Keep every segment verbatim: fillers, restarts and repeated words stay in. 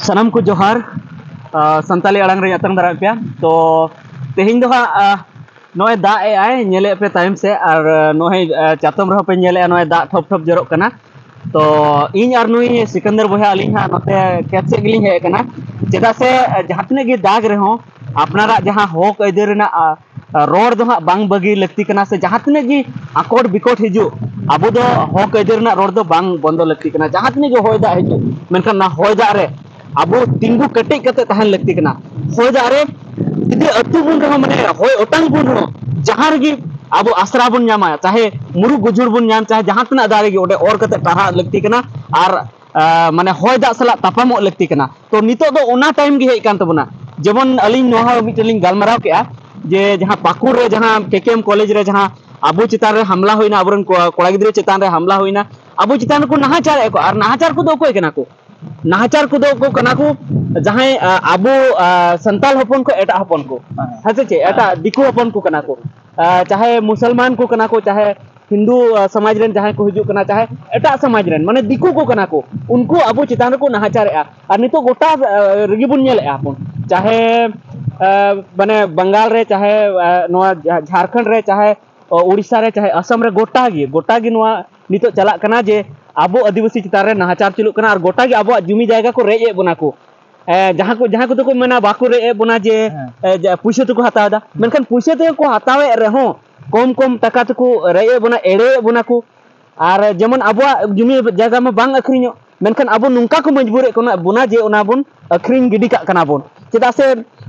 ᱥᱟᱱᱟᱢ ᱠᱚ ᱡᱚᱦᱟᱨ᱾ ᱟᱨ ᱥᱟᱱᱛᱟᱞᱤ ᱟᱲᱟᱝ ᱨᱮ ᱟᱛᱟᱝ ᱫᱟᱨᱟᱢ ᱯᱮᱭᱟ᱾ ᱛᱚ ᱛᱮᱦᱮᱧ ᱫᱚ ᱦᱟᱸᱜ ᱟᱨ ᱱᱚᱜᱼᱚᱭ ᱫᱟᱜ ᱮᱜ ᱟᱭ, ᱧᱮᱞᱮᱫ ᱯᱮ ᱛᱟᱭᱚᱢ ᱥᱮᱫ, ᱟᱨ ᱱᱚᱜᱼᱚᱭ ᱟᱨ ᱪᱟᱛᱚᱢ ᱨᱮᱦᱚᱸ ᱯᱮ ᱧᱮᱞᱮᱜᱼᱟ, ᱱᱚᱜᱼᱚᱭ ᱫᱟᱜ ᱴᱷᱚᱯ ᱴᱷᱚᱯ ᱡᱚᱨᱚᱜ ᱠᱟᱱᱟ᱾ ᱛᱚ ᱤᱧ ᱟᱨ ᱱᱩᱭ ᱥᱤᱠᱟᱱᱫᱟᱨ ᱵᱚᱭᱦᱟ, ᱟᱹᱞᱤᱧ ᱦᱟᱸᱜ ᱱᱚᱛᱮ ᱠᱷᱮᱛ ᱥᱮᱫ ᱜᱮᱞᱤᱧ ᱦᱮᱡ ᱟᱠᱟᱱᱟ᱾ ᱪᱮᱫᱟᱜ ᱥᱮ ᱡᱟᱦᱟᱸ ᱛᱤᱱᱟᱹᱜ ᱜᱮ ᱫᱟᱜᱽ ᱨᱮᱦᱚᱸ, ᱟᱯᱱᱟᱨᱟᱜ ᱡᱟᱦᱟᱸ ᱦᱚᱠ ᱟᱹᱭᱫᱟᱹᱨ ᱨᱮᱱᱟᱜ ᱟᱨ ᱨᱚᱲ ᱫᱚ ᱦᱟᱸᱜ ᱵᱟᱝ ᱵᱟᱹᱜᱤ ᱞᱟᱹᱠᱛᱤ ᱠᱟᱱᱟ, ᱥᱮ ᱡᱟᱦᱟᱸ ᱛᱤᱱᱟᱹᱜ ᱜᱮ ᱟᱠᱚᱴ ᱵᱤᱠᱚᱴ ᱦᱤᱡᱩᱜ, ᱟᱵᱚ ᱫᱚ ᱦᱚᱠ ᱟᱹᱭᱫᱟᱹᱨ ᱨᱮᱱᱟᱜ ᱨᱚᱲ ᱫᱚ ᱵᱟᱝ ᱵᱚᱱᱫᱚ ᱞᱟᱹᱠᱛᱤ ᱠᱟᱱᱟ᱾ ᱡᱟᱦᱟᱸ ᱛᱤᱱᱟᱹᱜ ᱜᱮ ᱦᱚᱭ ᱫᱟᱜ ᱦᱤᱡᱩᱜ, ᱢᱮᱱᱠᱷᱟᱱ ᱚᱱᱟ ᱦᱚᱭ ᱫᱟᱜ ᱨᱮ ᱟᱵᱚ ᱛᱤᱸᱜᱩ ᱠᱮᱴᱮᱡ ᱠᱟᱛᱮ ᱛᱟᱦᱮᱱ ᱞᱟᱹᱠᱛᱤ ᱠᱟᱱᱟ᱾ ᱦᱚᱭ ᱫᱟᱜ ᱨᱮ ᱡᱩᱫᱤ ᱟᱹᱛᱩ ᱵᱚᱱ ᱨᱮᱦᱚᱸ, ᱢᱟᱱᱮ ᱦᱚᱭ ᱚᱴᱟᱝ ᱵᱚᱱ ᱨᱮᱦᱚᱸ, ᱡᱟᱦᱟᱸ ᱨᱮᱜᱮ ᱟᱵᱚ ᱟᱥᱨᱟ ᱵᱚᱱ ᱧᱟᱢᱟ, ᱪᱟᱦᱮ ᱢᱩᱨᱩᱠ ᱜᱩᱡᱩᱲ ᱵᱚᱱ ᱧᱟᱢ, ᱪᱟᱦᱮ ᱡᱟᱦᱟᱸ ᱛᱤᱱᱟᱹᱜ ᱫᱟᱨᱮ ᱜᱮ, ᱚᱸᱰᱮ ᱚᱨ ᱠᱟᱛᱮ ᱴᱟᱨᱦᱟᱜ ᱞᱟᱹᱠᱛᱤ ᱠᱟᱱᱟ᱾ ᱟᱨ ᱟᱨ ᱢᱟᱱᱮ ᱦᱚᱭ ᱫᱟᱜ ᱥᱟᱞᱟᱜ ᱛᱟᱯᱟᱢᱚᱜ ᱞᱟᱹᱠᱛᱤ ᱠᱟᱱᱟ᱾ ᱛᱚ ᱱᱤᱛᱚᱜ ᱫᱚ ᱚᱱᱟ ᱴᱟᱭᱤᱢ ᱜᱮ ᱦᱮᱡ ᱠᱟᱱ ᱛᱟᱵᱚᱱᱟ᱾ ᱡᱮᱢᱚᱱ ᱟᱹᱞᱤᱧ ᱱᱚᱣᱟ ᱦᱚᱸ ᱢᱤᱫᱴᱮᱱ ᱞᱤᱧ ᱜᱟᱞᱢᱟᱨᱟᱣ ᱠᱮᱜᱼᱟ, ᱡᱮ ᱡᱟᱦᱟᱸ ᱯᱟᱹᱠᱩᱲ ᱨᱮ ᱡᱟᱦᱟᱸ ᱠᱮ ᱠᱮ ᱮᱢ ᱠᱚᱞᱮᱡᱽ ᱨᱮ ᱡᱟᱦᱟᱸ ᱟᱵᱚ ᱪᱮᱛᱟᱱ ᱨᱮ ᱦᱟᱢᱞᱟ ᱦᱩᱭᱱᱟ, ᱟᱵᱚᱨᱮᱱ ᱠᱚ-, ᱠᱚᱲᱟ ᱜᱤᱫᱽᱨᱟᱹ ᱪᱮᱛᱟᱱ ᱨᱮ ᱦᱟᱢᱞᱟ ᱦᱩᱭᱱᱟ, ᱟᱵᱚ ᱪᱮᱛᱟᱱ ᱨᱮᱠᱚ ᱱᱟᱦᱟᱪᱟᱨᱮᱫ ᱠᱚ᱾ ᱟᱨ ᱱᱟᱦᱟᱪᱟᱨ ᱠᱚᱫᱚ ᱚᱠᱚᱭ ᱠᱟᱱᱟ ᱠᱚ? ᱱᱟᱦᱟᱪᱟᱨ ᱠᱚᱫᱚ ᱠᱚ ᱠᱟᱱᱟ ᱠᱚ ᱡᱟᱦᱟᱸᱭ, ᱟ, ᱟᱵᱚ, ᱟ, ᱥᱟᱱᱛᱟᱲ ᱦᱚᱯᱚᱱ ᱠᱚ, ᱮᱴᱟᱜ ᱦᱚᱯᱚᱱ ᱠᱚ, ᱦᱮᱸ ᱥᱮ ᱪᱮᱫ? ᱮᱴᱟᱜ ᱫᱤᱠᱩ ᱦᱚᱯᱚᱱ ᱠᱚ ᱠᱟᱱᱟ ᱠᱚ, ᱟ, ᱪᱟᱦᱮ ᱢᱩᱥᱚᱞᱢᱟᱱ ᱠᱚ ᱠᱟᱱᱟ ᱠᱚ, ᱪᱟᱦᱮ ᱦᱤᱱᱫᱩ, ᱟ, ᱥᱚᱢᱟᱡᱽ ᱨᱮᱱ ᱡᱟᱦᱟᱸᱭ ᱠᱚ ᱦᱤᱡᱩᱜ ᱠᱟᱱᱟ, ᱪᱟᱦᱮ ᱮᱴᱟᱜ ᱥᱚᱢᱟᱡᱽ ᱨᱮᱱ, ᱢᱟᱱᱮ ᱫᱤᱠᱩ ᱠᱚ ᱠᱟᱱᱟ ᱠᱚ, ᱩᱱᱠᱩ ᱟᱵᱚ ᱪᱮᱛᱟᱱ ᱨᱮᱠᱚ ᱱᱟᱦᱟᱪᱟᱨᱮᱜᱼᱟ᱾ ᱟᱨ ᱱᱤᱛᱚᱜ ᱜᱚᱴᱟ, ᱟ, ᱨᱮᱜᱮ ᱵᱚᱱ ᱧᱮᱞᱮᱜᱼᱟ ᱵᱚᱱ, ᱪᱟᱦᱮ, ᱟ, ᱢᱟᱱᱮ ᱵᱟᱝᱜᱟᱞ ᱨᱮ, ᱪᱟᱦᱮ, ᱟ, ᱱᱚᱣᱟ ᱡᱷᱟ-, ᱡᱷᱟᱲᱠᱷᱚᱸᱰ ᱨᱮ, ᱪᱟᱦᱮ ᱚ, ᱩᱲᱤᱥᱥᱟ ᱨᱮ, ᱪᱟᱦᱮ ᱟᱥᱟᱢ ᱨᱮ, ᱜᱚᱴᱟ ᱜᱮ, ᱜᱚᱴᱟ ᱜᱮ ᱱᱚᱣᱟ ᱱᱤᱛᱚᱜ ᱪᱟᱞᱟᱜ ᱠᱟᱱᱟ ᱡᱮ ᱟᱵᱚ ᱟᱹᱫᱤᱵᱟᱹᱥᱤ ᱪᱮᱛᱟᱱ ᱨᱮ ᱱᱟᱦᱟᱪᱟᱨ ᱪᱟᱹᱞᱩᱜ ᱠᱟᱱᱟ ᱟᱨ ᱜᱚᱴᱟ ᱜᱮ ᱟᱵᱚᱣᱟᱜ ᱡᱩᱢᱤ ᱡᱟᱭᱜᱟ ᱠᱚ ᱨᱮᱡ ᱮᱫ ᱵᱚᱱᱟ ᱠᱚ᱾ ᱮ, ᱡᱟᱦᱟᱸ ᱠᱚ, ᱡᱟᱦᱟᱸ ᱠᱚᱫᱚ ᱠᱚ ᱢᱮᱱᱟ ᱵᱟᱠᱚ ᱨᱮᱡ ᱮᱫ ᱵᱚᱱᱟ ᱡᱮ, ᱦᱮᱸ᱾ ᱮ, ᱡᱮ ᱯᱩᱭᱥᱟᱹ ᱛᱮᱠᱚ ᱦᱟᱛᱟᱣ ᱮᱫᱟ, ᱢᱮᱱᱠᱷᱟᱱ ᱯᱩᱭᱥᱟᱹ ᱛᱮᱜᱮ ᱠᱚ ᱦᱟᱛᱟᱣᱮᱫ ᱨᱮᱦᱚᱸ ᱠᱚᱢ ᱠᱚᱢ ᱴᱟᱠᱟ ᱛᱮᱠᱚ ᱨᱮᱡ ᱮᱫ ᱵᱚᱱᱟ, ᱮᱲᱮᱭᱮᱫ ᱵᱚᱱᱟ ᱠᱚ᱾ ᱟᱨ ᱡᱮᱢᱚᱱ ᱟᱵᱚᱣᱟᱜ ᱡᱩᱢᱤ ᱡᱟᱭᱜᱟ ᱢᱟ ᱵᱟᱝ ᱟᱹᱠᱷᱨᱤᱧᱚᱜ, ᱢᱮᱱᱠᱷᱟᱱ ᱟᱵᱚ ᱱᱚᱝᱠᱟ ᱠᱚ ᱢᱚᱡᱽᱵᱩᱨᱮᱫ ᱠᱟᱱᱟ ᱵᱚᱱᱟ ᱡᱮ ᱚᱱᱟ ᱵᱚᱱ ᱟᱹᱠᱷᱨᱤᱧ ᱜᱤᱰᱤ ᱠᱟᱜ ᱠᱟᱱᱟ ᱵᱚᱱ᱾ ᱪᱮᱫᱟᱜ ᱥᱮ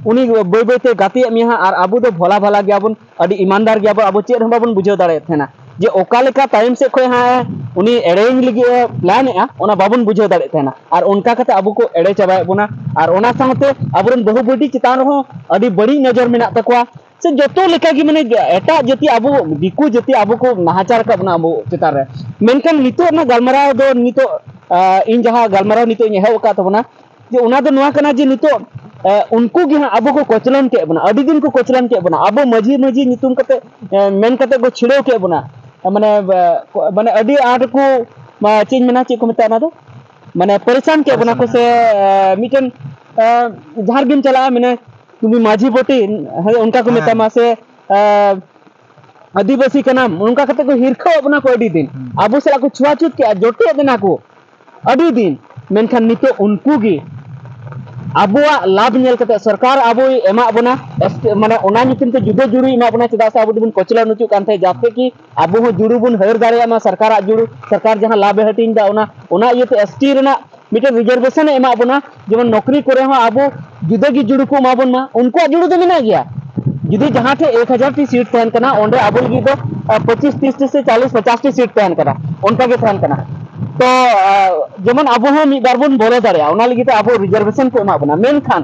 ᱩᱱᱤ ᱵᱟᱹᱭ ᱵᱟᱹᱭ ᱛᱮ ᱜᱟᱛᱮᱭᱮᱫ ᱢᱮᱭᱟ ᱦᱟᱸᱜ, ᱟᱨ ᱟᱵᱚ ᱫᱚ ᱵᱷᱚᱞᱟ ᱵᱷᱟᱞᱟ ᱜᱮᱭᱟ ᱵᱚᱱ, ᱟᱹᱰᱤ ᱤᱢᱟᱱᱫᱟᱨ ᱜᱮᱭᱟ ᱵᱚᱱ, ᱟᱵᱚ ᱪᱮᱫ ᱦᱚᱸ ᱵᱟᱵᱚᱱ ᱵᱩᱡᱷᱟᱹᱣ ᱫᱟᱲᱮᱭᱟᱜ ᱛᱟᱦᱮᱱᱟ ᱡᱮ ᱚᱠᱟ ᱞᱮᱠᱟ ᱛᱟᱭᱚᱢ ᱥᱮᱫ ᱠᱷᱚᱱ ᱦᱟᱸᱜ ᱩᱱᱤ ᱮᱲᱮᱭᱤᱧ ᱞᱟᱹᱜᱤᱫ ᱮ ᱯᱞᱟᱱᱮᱫᱼᱟ, ᱚᱱᱟ ᱵᱟᱵᱚᱱ ᱵᱩᱡᱷᱟᱹᱣ ᱫᱟᱲᱮᱭᱟᱜ ᱛᱟᱦᱮᱱᱟ᱾ ᱟᱨ ᱚᱱᱠᱟ ᱠᱟᱛᱮ ᱟᱵᱚ ᱠᱚ ᱮᱲᱮ ᱪᱟᱵᱟᱭᱮᱫ ᱵᱚᱱᱟ, ᱟᱨ ᱚᱱᱟ ᱥᱟᱶᱛᱮ ᱟᱵᱚᱨᱮᱱ ᱵᱟᱹᱦᱩ ᱵᱟᱹᱴᱤ ᱪᱮᱛᱟᱱ ᱨᱮᱦᱚᱸ ᱟᱹᱰᱤ ᱵᱟᱹᱲᱤᱡ ᱱᱚᱡᱚᱨ ᱢᱮᱱᱟᱜ ᱛᱟᱠᱚᱣᱟ᱾ ᱥᱮ ᱡᱚᱛᱚ ᱞᱮᱠᱟᱜᱮ, ᱢᱟᱱᱮ ᱮᱴᱟᱜ ᱡᱟᱹᱛᱤ ᱟᱵᱚ ᱫᱤᱠᱩ ᱡᱟᱹᱛᱤ ᱟᱵᱚ ᱠᱚ ᱱᱟᱦᱟᱪᱟᱨ ᱟᱠᱟᱫ ᱵᱚᱱᱟ ᱟᱵᱚ ᱪᱮᱛᱟᱱ ᱨᱮ᱾ ᱢᱮᱱᱠᱷᱟᱱ ᱱᱤᱛᱚᱜ ᱨᱮᱱᱟᱜ ᱜᱟᱞᱢᱟᱨᱟᱣ ᱫᱚ ᱱᱤᱛᱚᱜ, ᱟᱸ, ᱤᱧ ᱡᱟᱦᱟᱸ ᱜᱟᱞᱢᱟᱨᱟᱣ ᱱᱤᱛᱚᱜ ᱤᱧ ᱮᱦᱚᱵ ᱟᱠᱟᱫ ᱛᱟᱵᱚᱱᱟ, ᱡᱮ ᱚᱱᱟ ᱫᱚ ᱱᱚᱣᱟ ᱠᱟᱱᱟ ᱡᱮ ᱱᱤᱛᱚᱜ, ᱟᱸ, ᱩᱱᱠᱩ ᱜᱮ ᱦᱟᱸᱜ ᱟᱵᱚ ᱠᱚ ᱠᱚᱪᱞᱚᱱ ᱠᱮᱫ ᱵᱚᱱᱟ, ᱟᱹᱰᱤ ᱫᱤᱱ ᱠᱚ ᱠᱚᱪᱞᱚᱱ ᱠᱮᱫ ᱵᱚᱱᱟ, ᱟᱵᱚ ᱢᱟᱹᱡᱷᱤ ᱢᱟᱹᱡᱷᱤ ᱧᱩᱛᱩᱢ ᱠᱟᱛᱮ, ᱟᱸ, ᱢᱮᱱ ᱠᱟᱛᱮ ᱠᱚ ᱪᱷᱤᱲᱟᱹᱣ ᱠᱮᱫ ᱵᱚᱱᱟ, ᱢᱟᱱᱮ, ᱟᱸ, ᱠᱚ-, ᱢᱟᱱᱮ ᱟᱹᱰᱤ ᱟᱸᱴ ᱠᱚ, ᱢᱟ, ᱪᱮᱫ ᱤᱧ ᱢᱮᱱᱟ, ᱪᱮᱫ ᱠᱚ ᱢᱮᱛᱟᱜᱼᱟ ᱚᱱᱟ ᱫᱚ, ᱢᱟᱱᱮ ᱯᱟᱨᱤᱥᱟᱱ ᱠᱮᱫ ᱵᱚᱱᱟ ᱠᱚ ᱥᱮ ᱢᱤᱫᱴᱮᱱ ᱡᱟᱦᱟᱸ ᱨᱮᱜᱮᱢ ᱪᱟᱞᱟᱜᱼᱟ, ᱢᱟᱱᱮ ᱛᱩᱢᱤ ᱢᱟᱹᱡᱷᱤ ᱵᱚᱴᱤ, ᱦᱮᱸ, ᱚᱱᱠᱟ ᱠᱚ ᱢᱮᱛᱟᱢᱟ ᱥᱮ ᱟᱹᱫᱤᱵᱟᱹᱥᱤ ᱠᱟᱱᱟᱢ, ᱚᱱᱠᱟ ᱠᱟᱛᱮ ᱠᱚ ᱦᱤᱨᱠᱷᱟᱹᱣ ᱵᱚᱱᱟ ᱠᱚ ᱟᱹᱰᱤ ᱫᱤᱱ᱾ ᱟᱵᱚ ᱥᱟᱞᱟᱜ ᱠᱚ ᱪᱷᱩᱣᱟᱪᱷᱩᱛ ᱠᱮᱜᱼᱟ, ᱡᱚᱴᱮᱫ ᱮᱱᱟ ᱠᱚ ᱟᱹᱰᱤ ᱫᱤᱱ᱾ ᱢᱮᱱᱠᱷᱟᱱ ᱱᱤᱛᱚᱜ ᱩᱱᱠᱩ ᱜᱮ ᱟᱵᱚᱣᱟᱜ ᱞᱟᱵᱷ ᱧᱮᱞ ᱠᱟᱛᱮ, ᱥᱚᱨᱠᱟᱨ ᱟᱵᱚᱭ ᱮᱢᱟᱜ ᱵᱚᱱᱟ, ᱢᱟᱱᱮ ᱚᱱᱟ ᱧᱩᱛᱩᱢ ᱛᱮ ᱡᱩᱫᱟᱹ ᱡᱩᱲᱩᱭ ᱮᱢᱟᱜ ᱵᱚᱱᱟ, ᱪᱮᱫᱟᱜ ᱥᱮ ᱟᱵᱚ ᱫᱚᱵᱚᱱ ᱠᱚᱪᱞᱚᱱ ᱦᱚᱪᱚᱜ ᱠᱟᱱ ᱛᱟᱦᱮᱸᱫ, ᱡᱟᱛᱮ ᱠᱤ ᱟᱵᱚ ᱦᱚᱸ ᱡᱩᱲᱩ ᱵᱚᱱ ᱦᱟᱹᱨ ᱫᱟᱲᱮᱭᱟᱜ ᱢᱟ ᱥᱚᱨᱠᱟᱨᱟᱜ ᱡᱩᱲᱩ, ᱥᱚᱨᱠᱟᱨ ᱡᱟᱦᱟᱸ ᱞᱟᱵᱷ ᱮ ᱦᱟᱹᱴᱤᱧ ᱮᱫᱟ ᱚᱱᱟ, ᱚᱱᱟ ᱤᱭᱟᱹᱛᱮ ᱮᱥ ᱴᱤ ᱨᱮᱱᱟᱜ ᱢᱤᱫᱴᱮᱱ ᱨᱤᱡᱟᱨᱵᱷᱮᱥᱚᱱ ᱮ ᱮᱢᱟᱜ ᱵᱚᱱᱟ, ᱡᱮᱢᱚᱱ ᱱᱚᱠᱨᱤ ᱠᱚᱨᱮ ᱦᱚᱸ ᱟᱵᱚ ᱡᱩᱫᱟᱹ ᱜᱮ ᱡᱩᱲᱩ ᱠᱚ ᱮᱢᱟ ᱵᱚᱱ ᱢᱟ᱾ ᱩᱱᱠᱩᱣᱟᱜ ᱡᱩᱲᱩ ᱫᱚ ᱢᱮᱱᱟᱜ ᱜᱮᱭᱟ᱾ ᱡᱩᱫᱤ ᱡᱟᱦᱟᱸ ᱴᱷᱮᱡ ᱮᱠ ᱦᱟᱡᱟᱨ ᱴᱤ ᱥᱤᱴ ᱛᱟᱦᱮᱱ ᱠᱟᱱᱟ, ᱚᱸᱰᱮ ᱟᱵᱚ ᱞᱟᱹᱜᱤᱫ ᱫᱚ ᱯᱚᱸᱪᱤᱥ ᱛᱤᱥ ᱴᱤ ᱥᱮ ᱪᱟᱞᱤᱥ ᱯᱚᱪᱟᱥ ᱴᱤ ᱥᱤᱴ ᱛᱟᱦᱮᱱ ᱠᱟᱱᱟ, ᱚᱱᱠᱟ ᱜᱮ ᱛᱟᱦᱮᱱ ᱠᱟᱱᱟ᱾ ᱛᱚ ᱡᱮᱢᱚᱱ ᱟᱵᱚ ᱦᱚᱸ ᱢᱤᱫ ᱵᱟᱨ ᱵᱚᱱ ᱵᱚᱞᱚ ᱫᱟᱲᱮᱭᱟᱜᱼᱟ, ᱚᱱᱟ ᱞᱟᱹᱜᱤᱫ ᱛᱮ ᱟᱵᱚ ᱨᱤᱡᱟᱨᱵᱷᱮᱥᱚᱱ ᱠᱚ ᱮᱢᱟᱜ ᱵᱚᱱᱟ᱾ ᱢᱮᱱᱠᱷᱟᱱ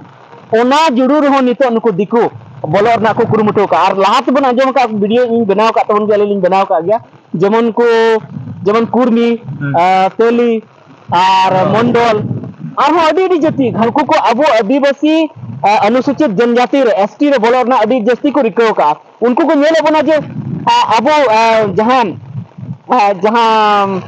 ᱚᱱᱟ ᱡᱩᱲᱩ ᱨᱮᱦᱚᱸ ᱱᱤᱛᱚᱜ ᱱᱩᱠᱩ ᱫᱤᱠᱩ ᱵᱚᱞᱚᱜ ᱨᱮᱱᱟᱜ ᱠᱚ ᱠᱩᱨᱩᱢᱩᱴᱩ ᱟᱠᱟᱫᱼᱟ᱾ ᱟᱨ ᱞᱟᱦᱟ ᱛᱮᱵᱚᱱ ᱟᱸᱡᱚᱢ ᱟᱠᱟᱫ, ᱵᱷᱤᱰᱤᱭᱳ ᱤᱧ ᱵᱮᱱᱟᱣ ᱟᱠᱟᱫ ᱛᱟᱵᱚᱱ ᱜᱮᱭᱟ, ᱟᱹᱞᱤᱧ ᱞᱤᱧ ᱵᱮᱱᱟᱣ ᱟᱠᱟᱫ ᱜᱮᱭᱟ, ᱡᱮᱢᱚᱱ ᱠᱚ, ᱡᱮᱢᱚᱱ ᱠᱩᱨᱢᱤ, ᱦᱩᱸ᱾ ᱟᱨ ᱛᱟᱹᱞᱤ, ᱟᱨ ᱦᱩᱸ᱾ ᱢᱚᱱᱰᱚᱞ, ᱟᱨᱦᱚᱸ ᱟᱹᱰᱤ ᱟᱹᱰᱤ ᱡᱟᱹᱛᱤ, ᱩᱱᱠᱩ ᱠᱚ ᱟᱵᱚ ᱟᱹᱫᱤᱵᱟᱹᱥᱤ, ᱟ, ᱚᱱᱩᱥᱩᱪᱤᱛ ᱡᱚᱱᱡᱟᱛᱤ ᱨᱮ, ᱮᱥ ᱴᱤ ᱨᱮ ᱵᱚᱞᱚᱜ ᱨᱮᱱᱟᱜ ᱟᱹᱰᱤ ᱡᱟᱹᱥᱛᱤ ᱠᱚ ᱨᱤᱠᱟᱹ ᱟᱠᱟᱫᱼᱟ᱾ ᱩᱱᱠᱩ ᱠᱚ ᱧᱮᱞᱮᱫ ᱵᱚᱱᱟ ᱡᱮ, ᱟ, ᱟᱵᱚ, ᱟ, ᱡᱟᱦᱟᱸ, ᱟ, ᱡᱟᱦᱟᱸ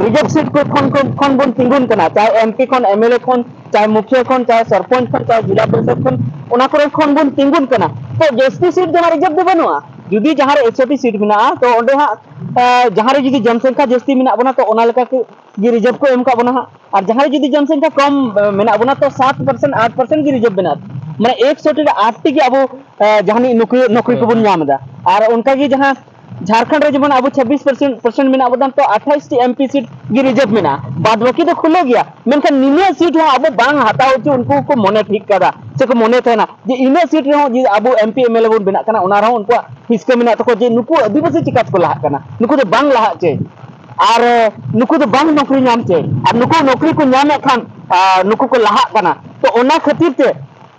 ᱨᱤᱡᱟᱨᱵᱷ ᱥᱤᱴ ᱠᱚ ᱠᱷᱚᱱ, ᱠᱷᱚᱱ, ᱠᱷᱚᱱ ᱵᱚᱱ ᱛᱤᱸᱜᱩᱱ ᱠᱟᱱᱟ, ᱪᱟᱦᱮ ᱮᱢ ᱯᱤ ᱠᱷᱚᱱ, ᱮᱢ ᱮᱞ ᱮ ᱠᱷᱚᱱ, ᱪᱟᱦᱮ ᱢᱩᱠᱷᱤᱭᱟᱹ ᱠᱷᱚᱱ, ᱪᱟᱦᱮ ᱥᱚᱨᱯᱚᱧᱪ ᱠᱷᱚᱱ, ᱪᱟᱦᱮ ᱡᱤᱞᱟ ᱯᱚᱨᱤᱥᱚᱫ ᱠᱷᱚᱱ, ᱚᱱᱟ ᱠᱚᱨᱮ ᱠᱷᱚᱱ ᱵᱚᱱ ᱛᱤᱸᱜᱩᱱ ᱠᱟᱱᱟ᱾ ᱛᱚ ᱡᱟᱹᱥᱛᱤ ᱥᱤᱴ ᱫᱚ ᱦᱟᱸᱜ ᱨᱤᱡᱟᱨᱵᱷ ᱫᱚ ᱵᱟᱹᱱᱩᱜᱼᱟ᱾ ᱡᱩᱫᱤ ᱡᱟᱦᱟᱸ ᱨᱮ ᱮᱠᱥᱚ ᱴᱤ ᱥᱤᱴ ᱢᱮᱱᱟᱜᱼᱟ, ᱛᱚ ᱚᱸᱰᱮ ᱦᱟᱸᱜ, ᱟ, ᱡᱟᱦᱟᱸ ᱨᱮ ᱡᱩᱫᱤ ᱡᱚᱱᱥᱚᱝᱠᱷᱟ ᱡᱟᱹᱥᱛᱤ ᱢᱮᱱᱟᱜ ᱵᱚᱱᱟ, ᱛᱚ ᱚᱱᱟ ᱞᱮᱠᱟ ᱠᱚ ᱜᱮ ᱨᱤᱡᱟᱨᱵᱷ ᱠᱚ ᱮᱢ ᱠᱟᱜ ᱵᱚᱱᱟ ᱦᱟᱸᱜ᱾ ᱟᱨ ᱡᱟᱦᱟᱸ ᱨᱮ ᱡᱩᱫᱤ ᱡᱚᱱᱥᱚᱝᱠᱷᱟ ᱠᱚᱢ, ᱮ, ᱢᱮᱱᱟᱜ ᱵᱚᱱᱟ, ᱛᱚ ᱥᱟᱛ ᱯᱟᱨᱥᱮᱱᱴ, ᱟᱴ ᱯᱟᱨᱥᱮᱱᱴ ᱜᱮ ᱨᱤᱡᱟᱨᱵᱷ ᱢᱮᱱᱟᱜᱼᱟ᱾ ᱢᱟᱱᱮ ᱮᱠᱥᱚ ᱴᱤ ᱨᱮ ᱟᱴ ᱴᱤ ᱜᱮ ᱟᱵᱚ, ᱮ, ᱡᱟᱦᱟᱱᱤᱡ ᱱᱚᱠᱨᱤ, ᱱᱚᱠᱨᱤ ᱠᱚᱵᱚᱱ ᱧᱟᱢ ᱮᱫᱟ᱾ ᱟᱨ ᱚᱱᱠᱟ ᱜᱮ ᱡᱟᱦᱟᱸ ᱡᱷᱟᱲᱠᱷᱚᱸᱰ ᱨᱮ ᱡᱮᱢᱚᱱ ᱟᱵᱚ ᱪᱷᱟᱵᱵᱤᱥ ᱯᱟᱨᱥᱮᱱᱴ, ᱯᱟᱨᱥᱮᱱᱴ ᱢᱮᱱᱟᱜ ᱵᱚᱱᱟ, ᱛᱚ ᱟᱴᱷᱟᱥ ᱴᱤ ᱮᱢ ᱯᱤ ᱥᱤᱴ ᱜᱮ ᱨᱤᱡᱟᱨᱵᱷ ᱢᱮᱱᱟᱜᱼᱟ, ᱵᱟᱫ ᱵᱟᱹᱠᱤ ᱫᱚ ᱠᱷᱩᱞᱟᱹ ᱜᱮᱭᱟ᱾ ᱢᱮᱱᱠᱷᱟᱱ ᱱᱤᱱᱟᱹᱜ ᱥᱤᱴ ᱦᱚᱸ ᱟᱵᱚ ᱵᱟᱝ ᱦᱟᱛᱟᱣ ᱦᱚᱪᱚ ᱩᱱᱠᱩ ᱠᱚ ᱢᱚᱱᱮ ᱴᱷᱤᱠ ᱠᱟᱫᱟ, ᱥᱮ ᱠᱚ ᱢᱚᱱᱮ ᱛᱟᱦᱮᱱᱟ ᱡᱮ ᱤᱱᱟᱹᱜ ᱥᱤᱴ ᱨᱮᱦᱚᱸ ᱡᱮ ᱟᱵᱚ M P M L A ᱵᱚᱱ ᱵᱮᱱᱟᱜ ᱠᱟᱱᱟ, ᱚᱱᱟ ᱨᱮᱦᱚᱸ ᱩᱱᱠᱩᱣᱟᱜ ᱦᱤᱥᱠᱟᱹ ᱢᱮᱱᱟᱜ ᱛᱟᱠᱚᱣᱟ ᱡᱮ ᱱᱩᱠᱩ ᱟᱹᱫᱤᱵᱟᱹᱥᱤ ᱪᱤᱠᱟ ᱛᱮᱠᱚ ᱞᱟᱦᱟᱜ ᱠᱟᱱᱟ, ᱱᱩᱠᱩ ᱫᱚ ᱵᱟᱝ ᱞᱟᱦᱟᱜ ᱪᱟᱹᱭ, ᱟᱨ, ᱮ, ᱱᱩᱠᱩ ᱫᱚ ᱵᱟᱝ ᱱᱚᱠᱨᱤ ᱧᱟᱢ ᱪᱟᱹᱭ, ᱟᱨ ᱱᱩᱠᱩ ᱱᱚᱠᱨᱤ ᱠᱚ ᱧᱟᱢᱮᱫ ᱠᱷᱟᱱ, ᱟ, ᱱᱩᱠᱩ ᱠᱚ ᱞᱟᱦᱟᱜ ᱠᱟᱱᱟ᱾ ᱛᱚ ᱚᱱᱟ ᱠᱷᱟᱹᱛᱤᱨ ᱛᱮ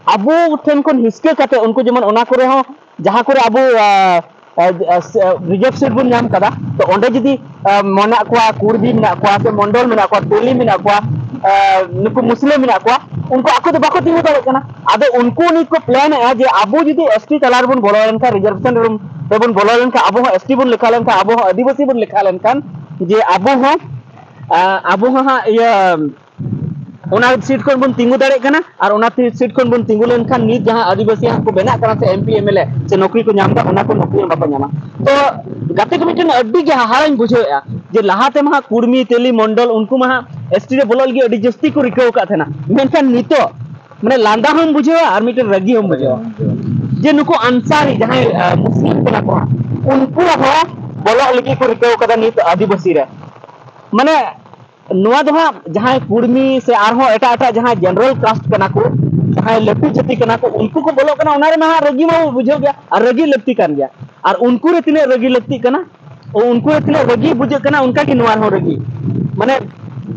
ᱟᱵᱚ ᱴᱷᱮᱱ ᱠᱷᱚᱱ ᱦᱤᱥᱠᱟᱹ ᱠᱟᱛᱮ ᱩᱱᱠᱩ ᱡᱮᱢᱚᱱ ᱚᱱᱟ ᱠᱚᱨᱮ ᱦᱚᱸ ᱡᱟᱦᱟᱸ ᱠᱚᱨᱮ ᱟᱵᱚ, ᱟ, ᱟ, ᱟ, ᱨᱤᱡᱟᱨᱵᱷ ᱥᱤᱴ ᱵᱚᱱ ᱧᱟᱢ ᱠᱟᱫᱟ, ᱛᱚ ᱚᱸᱰᱮ ᱡᱩᱫᱤ, ᱟ, ᱢᱮᱱᱟᱜ ᱠᱚᱣᱟ, ᱠᱩᱲᱵᱤ ᱢᱮᱱᱟᱜ ᱠᱚᱣᱟ, ᱥᱮ ᱢᱚᱱᱰᱚᱞ ᱢᱮᱱᱟᱜ ᱠᱚᱣᱟ, ᱛᱮᱞᱤ ᱢᱮᱱᱟᱜ ᱠᱚᱣᱟ, ᱟ, ᱱᱩᱠᱩ ᱢᱩᱥᱞᱟᱹ ᱢᱮᱱᱟᱜ ᱠᱚᱣᱟ, ᱩᱱᱠᱩ ᱟᱠᱚ ᱫᱚ ᱵᱟᱠᱚ ᱛᱤᱸᱜᱩ ᱫᱟᱲᱮᱭᱟᱜ ᱠᱟᱱᱟ᱾ ᱟᱫᱚ ᱩᱱᱠᱩ ᱱᱤᱛ ᱠᱚ ᱯᱞᱮᱱᱮᱫᱼᱟ ᱡᱮ ᱟᱵᱚ ᱡᱩᱫᱤ ᱮᱥ ᱴᱤ ᱛᱟᱞᱟ ᱨᱮᱵᱚᱱ ᱵᱚᱞᱚ ᱞᱮᱱᱠᱷᱟᱱ, ᱨᱤᱡᱟᱨᱵᱷᱮᱥᱚᱱ ᱨᱮᱵᱚᱱ, ᱨᱮᱵᱚᱱ ᱵᱚᱞᱚ ᱞᱮᱱᱠᱷᱟᱱ, ᱟᱵᱚ ᱦᱚᱸ ᱮᱥ ᱴᱤ ᱵᱚᱱ ᱞᱮᱠᱷᱟ ᱞᱮᱱᱠᱷᱟᱱ, ᱟᱵᱚ ᱦᱚᱸ ᱟᱹᱫᱤᱵᱟᱹᱥᱤ ᱵᱚᱱ ᱞᱮᱠᱷᱟ ᱞᱮᱱᱠᱷᱟᱱ, ᱡᱮ ᱟᱵᱚ ᱦᱚᱸ ᱦᱟᱸᱜ ᱤᱭᱟᱹ ᱚᱱᱟ ᱥᱤᱴ ᱠᱷᱚᱱ ᱵᱚᱱ ᱛᱤᱸᱜᱩ ᱫᱟᱲᱮᱭᱟᱜ ᱠᱟᱱᱟ, ᱟᱨ ᱚᱱᱟ ᱥᱤᱴ ᱠᱷᱚᱱ ᱵᱚᱱ ᱛᱤᱸᱜᱩ ᱞᱮᱱᱠᱷᱟᱱ ᱱᱤᱛ ᱡᱟᱦᱟᱸ ᱟᱹᱫᱤᱵᱟᱹᱥᱤ ᱦᱟᱸᱜ ᱠᱚ ᱵᱮᱱᱟᱜ ᱠᱟᱱᱟ ᱥᱮ M P M L A ᱥᱮ ᱱᱚᱠᱨᱤ ᱠᱚ ᱧᱟᱢ ᱮᱫᱟ, ᱚᱱᱟ ᱠᱚ ᱱᱚᱠᱨᱤ ᱦᱚᱸ ᱵᱟᱠᱚ ᱧᱟᱢᱟ᱾ ᱛᱚ ᱜᱟᱛᱮ ᱠᱚ, ᱢᱤᱫᱴᱮᱱ ᱟᱹᱰᱤ ᱜᱮ ᱦᱟᱦᱟᱲᱟᱧ ᱵᱩᱡᱷᱟᱹᱣᱮᱫᱼᱟ ᱡᱮ ᱞᱟᱦᱟ ᱛᱮᱢᱟ ᱦᱟᱸᱜ ᱠᱩᱲᱢᱤ, ᱛᱮᱞᱤ, ᱢᱚᱱᱰᱚᱞ, ᱩᱱᱠᱩ ᱢᱟ ᱦᱟᱸᱜ ᱮᱥ ᱴᱤ ᱨᱮ ᱵᱚᱞᱚᱜ ᱞᱟᱹᱜᱤᱫ ᱟᱹᱰᱤ ᱡᱟᱹᱥᱛᱤ ᱠᱚ ᱨᱤᱠᱟᱹᱣ ᱟᱠᱟᱫ ᱛᱟᱦᱮᱱᱟ, ᱢᱮᱱᱠᱷᱟᱱ ᱱᱤᱛᱚᱜ ᱢᱟᱱᱮ ᱞᱟᱸᱫᱟ ᱦᱚᱸᱢ ᱵᱩᱡᱷᱟᱹᱣᱟ ᱟᱨ ᱢᱤᱫᱴᱮᱱ ᱨᱟᱹᱜᱤ ᱦᱚᱸᱢ ᱵᱩᱡᱷᱟᱹᱣᱟ ᱡᱮ ᱱᱩᱠᱩ ᱟᱱᱥᱟᱨᱤ ᱡᱟᱦᱟᱸᱭ, ᱟᱸ, ᱢᱩᱥᱞᱤᱢ ᱠᱟᱱᱟ ᱠᱚ ᱦᱟᱸᱜ, ᱩᱱᱠᱩ ᱦᱚᱸ ᱵᱚᱞᱚᱜ ᱞᱟᱹᱜᱤᱫ ᱠᱚ ᱨᱤᱠᱟᱹᱣ ᱠᱟᱫᱟ ᱱᱤᱛ ᱟᱹᱫᱤᱵᱟᱹᱥᱤ ᱨᱮ᱾ ᱢᱟᱱᱮ ᱱᱚᱣᱟ ᱫᱚ ᱦᱟᱸᱜ ᱡᱟᱦᱟᱸᱭ ᱠᱩᱲᱢᱤ ᱥᱮ ᱟᱨᱦᱚᱸ ᱮᱴᱟᱜ ᱮᱴᱟᱜ ᱡᱟᱦᱟᱸᱭ general caste ᱠᱟᱱᱟ ᱠᱚ, ᱡᱟᱦᱟᱸᱭ ᱞᱟᱹᱴᱩ ᱡᱟᱹᱛᱤ ᱠᱟᱱᱟ ᱠᱚ, ᱩᱱᱠᱩ ᱠᱚ ᱵᱚᱞᱚᱜ ᱠᱟᱱᱟ, ᱚᱱᱟ ᱨᱮᱢᱟ ᱦᱟᱸᱜ ᱨᱟᱹᱜᱤ ᱢᱟ ᱵᱩᱡᱷᱟᱹᱣ ᱜᱮᱭᱟ ᱟᱨ ᱨᱟᱹᱜᱤ ᱞᱟᱹᱠᱛᱤ ᱠᱟᱱ ᱜᱮᱭᱟ᱾ ᱟᱨ ᱩᱱᱠᱩ ᱨᱮ ᱛᱤᱱᱟᱹᱜ ᱨᱟᱹᱜᱤ ᱞᱟᱹᱠᱛᱤᱜ ᱠᱟᱱᱟ, ᱩᱱᱠᱩ ᱨᱮ ᱛᱤᱱᱟᱹᱜ ᱨᱟᱹᱜᱤ ᱵᱩᱡᱷᱟᱹᱜ ᱠᱟᱱᱟ, ᱚᱱᱠᱟ ᱜᱮ ᱱᱚᱣᱟ ᱨᱮᱦᱚᱸ ᱨᱟᱹᱜᱤ᱾ ᱢᱟᱱᱮ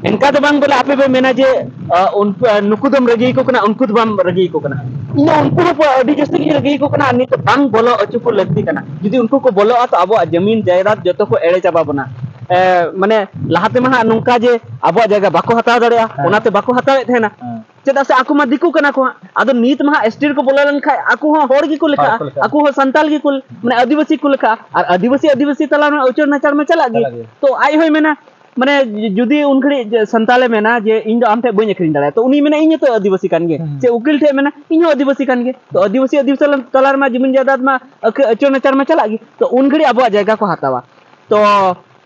ᱮᱱᱠᱟ ᱫᱚ ᱵᱟᱝ ᱵᱚᱞᱮ ᱟᱯᱮ ᱯᱮ ᱢᱮᱱᱟ ᱡᱮ, ᱟᱸ, ᱩᱱᱠᱩ, ᱟᱸ, ᱱᱩᱠᱩ ᱫᱚᱢ ᱨᱟᱹᱜᱤ ᱟᱠᱚ ᱠᱟᱱᱟ, ᱩᱱᱠᱩ ᱫᱚ ᱵᱟᱢ ᱨᱟᱹᱜᱤ ᱟᱠᱚ ᱠᱟᱱᱟ᱾ ᱤᱧ ᱫᱚ ᱩᱱᱠᱩ ᱦᱚᱸ ᱟᱹᱰᱤ ᱡᱟᱹᱥᱛᱤ ᱜᱤᱧ ᱨᱟᱹᱜᱤ ᱟᱠᱚ ᱠᱟᱱᱟ, ᱟᱨ ᱱᱤᱛᱚᱜ ᱵᱟᱝ ᱵᱚᱞᱚ ᱦᱚᱪᱚ ᱠᱚ ᱞᱟᱹᱠᱛᱤ ᱠᱟᱱᱟ᱾ ᱡᱩᱫᱤ ᱩᱱᱠᱩ ᱠᱚ ᱵᱚᱞᱚᱜᱼᱟ, ᱛᱚ ᱟᱵᱚᱣᱟᱜ ᱡᱟᱹᱢᱤᱱ ᱡᱟᱭᱫᱟᱫ ᱡᱚᱛᱚ ᱠᱚ ᱮᱲᱮ ᱪᱟᱵᱟ ᱵᱚᱱᱟ᱾ ᱮ, ᱢᱟᱱᱮ ᱞᱟᱦᱟ ᱛᱮᱢᱟ ᱦᱟᱸᱜ ᱱᱚᱝᱠᱟ ᱡᱮ ᱟᱵᱚᱣᱟᱜ ᱡᱟᱭᱜᱟ ᱵᱟᱠᱚ ᱦᱟᱛᱟᱣ ᱫᱟᱲᱮᱭᱟᱜᱼᱟ, ᱦᱮᱸ᱾ ᱚᱱᱟᱛᱮ ᱵᱟᱠᱚ ᱦᱟᱛᱟᱣᱮᱫ ᱛᱟᱦᱮᱱᱟ᱾ ᱦᱮᱸ᱾ ᱪᱮᱫᱟᱜ ᱥᱮ ᱟᱠᱚ ᱢᱟ ᱫᱤᱠᱩ ᱠᱟᱱᱟ ᱠᱚ ᱦᱟᱸᱜ᱾ ᱟᱫᱚ ᱱᱤᱛ ᱢᱟ ᱦᱟᱸᱜ ᱮᱥ ᱴᱤ ᱨᱮᱠᱚ ᱵᱚᱞᱚ ᱞᱮᱱᱠᱷᱟᱡ ᱟᱠᱚ ᱦᱚᱸ ᱦᱚᱲ ᱜᱮᱠᱚ ᱞᱮᱠᱷᱟᱜᱼᱟ, ᱦᱚᱲ ᱠᱚ ᱞᱮᱠᱷᱟᱜᱼᱟ᱾ ᱟᱠᱚ ᱦᱚᱸ ᱥᱟᱱᱛᱟᱞ ᱜᱮᱠᱚ, ᱢᱟᱱᱮ ᱟᱹᱫᱤᱵᱟᱹᱥᱤ ᱠᱚ ᱞᱮᱠᱷᱟᱜᱼᱟ, ᱟᱨ ᱟᱹᱫᱤᱵᱟᱹᱥᱤ ᱟᱹᱫᱤᱵᱟᱹᱥᱤ ᱛᱟᱞᱟ ᱨᱮᱢᱟ ᱩᱪᱟᱹᱲ ᱱᱟᱪᱟᱨ ᱢᱟ ᱪᱟᱞᱟᱜ ᱜᱮ᱾ ᱪᱟᱞᱟᱜ ᱜᱮ᱾ ᱛᱚ ᱟᱡ ᱦᱚᱸᱭ ᱢᱮᱱᱟ, ᱢᱟᱱᱮ ᱡᱩᱫᱤ ᱩᱱ ᱜᱷᱟᱹᱲᱤᱡ ᱡᱮ ᱥᱟᱱᱛᱟᱞᱮ ᱢᱮᱱᱟ ᱡᱮ ᱤᱧ ᱫᱚ ᱟᱢ ᱴᱷᱮᱡ ᱵᱟᱹᱧ ᱟᱹᱠᱷᱨᱤᱧ ᱫᱟᱲᱮᱭᱟᱜᱼᱟ, ᱛᱚ ᱩᱱᱤ ᱢᱮᱱᱟ ᱤᱧ ᱦᱚᱸᱛᱚ ᱟᱹᱫᱤᱵᱟᱹᱥᱤ ᱠᱟᱱ ᱜᱮ, ᱦᱩᱸ᱾ ᱥᱮ ᱩᱠᱤᱞ ᱴᱷᱮᱡ ᱢᱮᱱᱟ ᱤᱧ ᱦᱚᱸ ᱟᱹᱫᱤᱵᱟᱹᱥᱤ ᱠᱟᱱ ᱜᱮ, ᱛᱚ ᱟᱹᱫᱤᱵᱟᱹᱥᱤ ᱟᱹᱫᱤᱵᱟᱹᱥᱤ ᱛᱟᱞᱟ ᱨᱮᱢᱟ ᱡᱩᱢᱤᱱ ᱡᱟᱭᱫᱟᱫ ᱢᱟ ᱟᱹᱠ-, ᱟᱹᱪᱩᱨ ᱱᱟᱪᱟᱨ ᱢᱟ ᱪᱟᱞᱟᱜ ᱜᱮ, ᱛᱚ ᱩᱱ ᱜᱷᱟᱹᱲᱤᱡ ᱟᱵᱚᱣᱟᱜ ᱡᱟᱭᱜᱟ ᱠᱚ ᱦᱟᱛᱟᱣᱟ᱾ ᱛᱚ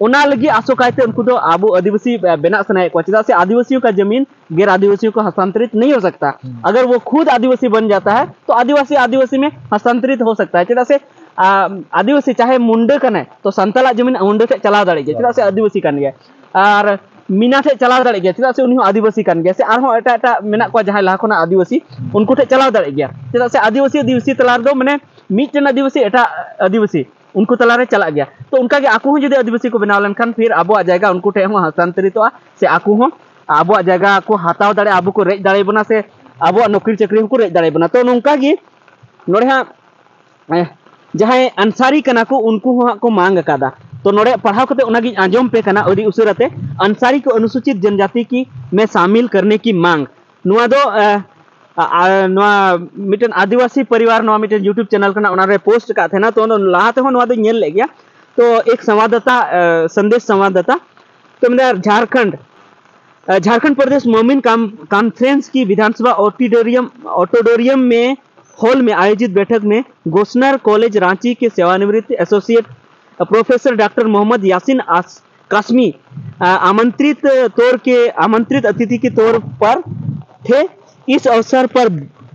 ᱚᱱᱟ ᱞᱟᱹᱜᱤᱫ ᱟᱥᱚᱠᱟᱭᱛᱮ ᱩᱱᱠᱩ ᱫᱚ ᱟᱵᱚ ᱟᱹᱫᱤᱵᱟᱹᱥᱤ ᱵᱮᱱᱟᱜ ᱥᱟᱱᱟᱭᱮᱫ ᱠᱚᱣᱟ, ᱪᱮᱫᱟᱜ ᱥᱮ ᱟᱹᱫᱤᱵᱟᱹᱥᱤ ᱠᱟ ᱡᱟᱹᱢᱤᱱ गैर आदिवासियों को हस्तांतरित नहीं हो सकता। हम्म। अगर वो खुद आदिवासी बन जाता है, तो आदिवासी आदिवासी में हस्तांतरित हो सकता है। ᱪᱮᱫᱟᱜ ᱥᱮ, ᱟ, ᱟᱹᱫᱤᱵᱟᱹᱥᱤ ᱪᱟᱦᱮ ᱢᱩᱱᱰᱟᱹ ᱠᱟᱱᱟᱭ, ᱛᱚ ᱥᱟᱱᱛᱟᱞᱟᱜ ᱡᱚᱢᱤᱱ ᱢᱩᱱᱰᱟᱹ ᱴᱷᱮᱡ ᱪᱟᱞᱟᱣ ᱫᱟᱲᱮᱭᱟᱜ ᱜᱮᱭᱟ, ᱪᱮᱫᱟᱜ ᱥᱮ ᱟᱹᱫᱤᱵᱟᱹᱥᱤ ᱠᱟᱱ ᱜᱮᱭᱟᱭ᱾ ᱟᱨ ᱢᱤᱱᱟ ᱴᱷᱮᱡ ᱪᱟᱞᱟᱣ ᱫᱟᱲᱮᱭᱟᱜ ᱜᱮᱭᱟ, ᱪᱮᱫᱟᱜ ᱥᱮ ᱩᱱᱤ ᱦᱚᱸ ᱟᱹᱫᱤᱵᱟᱹᱥᱤ ᱠᱟᱱ ᱜᱮᱭᱟ᱾ ᱥᱮ ᱟᱨᱦᱚᱸ ᱮᱴᱟᱜ ᱮᱴᱟᱜ ᱢᱮᱱᱟᱜ ᱠᱚᱣᱟ ᱡᱟᱦᱟᱸᱭ ᱞᱟᱦᱟ ᱠᱷᱚᱱᱟᱜ ᱟᱹᱫᱤᱵᱟᱹᱥᱤ, ᱩᱱᱠᱩ ᱴᱷᱮᱡ ᱪᱟᱞᱟᱣ ᱫᱟᱲᱮᱭᱟᱜ ᱜᱮᱭᱟ, ᱪᱮᱫᱟᱜ ᱥᱮ ᱟᱹᱫᱤᱵᱟᱹᱥᱤ ᱟᱹᱫᱤᱵᱟᱹᱥᱤ ᱛᱟᱞᱟ ᱨᱮᱫᱚ ᱢᱟᱱᱮ ᱢᱤᱫᱴᱮᱱ ᱟᱹᱫᱤᱵᱟᱹᱥᱤ ᱮᱴᱟᱜ ᱟᱹᱫᱤᱵᱟᱹᱥᱤ ᱩᱱᱠᱩ ᱛᱟᱞᱟᱨᱮ ᱪᱟᱞᱟᱜ ᱜᱮᱭᱟ᱾ ᱛᱚ ᱚᱱᱠᱟᱜᱮ ᱟᱠᱚ ᱦᱚᱸ ᱡᱩᱫᱤ ᱟᱹᱫᱤᱵᱟᱹᱥᱤ ᱠᱚ ᱵᱮᱱᱟᱣ ᱞᱮᱱᱠᱷᱟᱱ ᱯᱷᱤᱨ ᱟᱵᱚᱣᱟᱜ ᱡᱟᱭᱜᱟ ᱩᱱᱠᱩ ᱴᱷᱮᱡ ᱦᱚᱸ ᱦᱟᱥᱛᱟᱱᱛᱚᱨᱤᱛᱚᱜᱼᱟ, ᱥᱮ ᱟᱠᱚ ᱦᱚᱸ ᱟᱵᱚᱣᱟᱜ ᱡᱟᱭᱜᱟ ᱠᱚ ᱦᱟᱛᱟᱣ ᱫᱟᱲᱮᱭᱟᱜᱼᱟ, ᱟᱵᱚ ᱠᱚ ᱨᱮᱡ ᱫᱟᱲᱮᱭᱟᱵᱚᱱᱟ, ᱥᱮ ᱟᱵᱚᱣᱟᱜ ᱱᱚᱠᱨᱤ ᱪᱟᱹᱠᱨᱤ ᱦᱚᱸᱠᱚ ᱨᱮᱡ ᱫᱟᱲᱮᱭᱟᱵᱚᱱᱟ᱾ ᱛᱚ ᱱᱚᱝᱠᱟ ᱜᱮ ᱱᱚᱰᱮ ᱦᱟᱸᱜ, ᱮ, ᱡᱟᱦᱟᱸᱭ ᱟᱱᱥᱟᱨᱤ ᱠᱟᱱᱟ ᱠᱚ ᱩᱱᱠᱩ ᱦᱚᱸ ᱦᱟᱸᱜ ᱠᱚ ᱢᱟᱝ ᱟᱠᱟᱫᱟ᱾ ᱛᱚ ᱱᱚᱰᱮ ᱯᱟᱲᱦᱟᱣ ᱠᱟᱛᱮ ᱚᱱᱟᱜᱤᱧ ᱟᱸᱡᱚᱢ ᱯᱮ ᱠᱟᱱᱟ ᱟᱹᱰᱤ ᱩᱥᱟᱹᱨᱟ ᱛᱮ, ᱟᱱᱥᱟᱨᱤ ᱠᱚ ᱚᱱᱩᱥᱩᱪᱤᱛ ᱡᱚᱱᱡᱟᱛᱤ ᱠᱤ ᱢᱮ ᱥᱟᱢᱤᱞ ᱠᱟᱨᱱᱮ ᱠᱤ ᱢᱟᱝ᱾ ᱱᱚᱣᱟ ᱫᱚ, ᱮ, ᱟ, ᱟ, ᱱᱚᱣᱟ ᱢᱤᱫᱴᱮᱱ ᱟᱹᱫᱤᱵᱟᱹᱥᱤ ᱯᱚᱨᱤᱵᱟᱨ ᱱᱚᱣᱟ ᱢᱤᱫᱴᱮᱱ YouTube ᱪᱮᱱᱮᱞ ᱠᱟᱱᱟ, ᱚᱱᱟᱨᱮ ᱯᱳᱥᱴ ᱟᱠᱟᱫ ᱛᱟᱦᱮᱱᱟ᱾ ᱛᱚ ᱚᱱᱟ ᱞᱟᱦᱟ ᱛᱮᱦᱚᱸ ᱱᱚᱣᱟ ᱫᱚᱧ ᱧᱮᱞ ᱞᱮᱫ ᱜᱮᱭᱟ᱾ ᱛᱚ ᱮᱠ ᱥᱚᱝᱣᱟᱫᱫᱟᱛᱟ, ᱮ, ᱥᱚᱱᱫᱮᱥ ᱥᱚᱝᱣᱟᱫᱫᱟᱛᱟ, ᱛᱚ ᱢᱮᱱᱫᱟ ᱡᱷᱟᱲᱠᱷᱚᱸᱰ अ, झारखंड प्रदेश मोमिन कॉन्फ्रेंस की विधानसभा ऑडिटोरियम ऑडिटोरियम में हॉल में आयोजित बैठक में गोस्सनर कॉलेज रांची के सेवानिवृत्त associate professor doctor Mohammad Yasin आस, कासमी अ, आमंत्रित तौर के आमंत्रित अतिथि के तौर पर थे। इस अवसर पर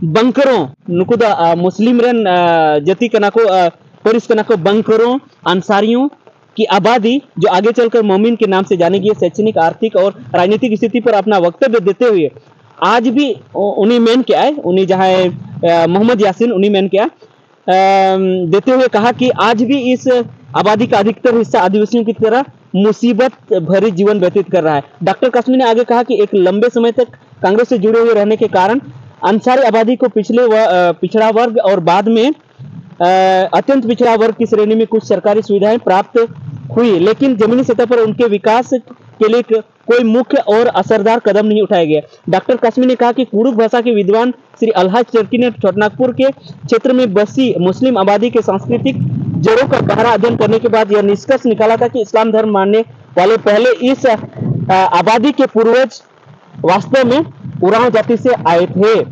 बंकरों नुकुदा अ, मुस्लिम रन अ, जति कना को अ, परिस कना को बंकरों अंसारियों की आबादी जो आगे चलकर मोमिन के नाम से जाने गए शैक्षणिक, आर्थिक और राजनीतिक स्थिति पर अपना वक्तव्य देते हुए आज भी उ- उन्हीं मेन के आए, उन्हीं जहाँ अ, मोहम्मद यासीन उन्हीं मेन के आए, अम, देते हुए कहा कि आज भी इस आबादी का अधिकतर हिस्सा आदिवासियों की तरह मुसीबत भरी जीवन व्यतीत कर रहा है। डॉक्टर कासमी ने आगे कहा कि एक लंबे समय तक कांग्रेस से जुड़े हुए रहने के कारण अंसारी आबादी को पिछले व, अ, पिछड़ा वर्ग और बाद में अ, अत्यंत पिछड़ा वर्ग की श्रेणी में कुछ सरकारी सुविधाएं प्राप्त हुई, लेकिन जमीनी सतह पर उनके विकास के लिए क- कोई मुख्य और असरदार कदम नहीं उठाया गया। डॉक्टर कासमी ने कहा कि कुड़ुख भाषा के विद्वान श्री अलहाज टर्की ने छोटनागपुर के क्षेत्र में बसी मुस्लिम आबादी के सांस्कृतिक जड़ों का गहरा अध्ययन करने के बाद यह निष्कर्ष निकाला था कि इस्लाम धर्म मानने वाले पहले इस अ, आबादी के पूर्वज वास्तव में उरांव जाति से आए थे।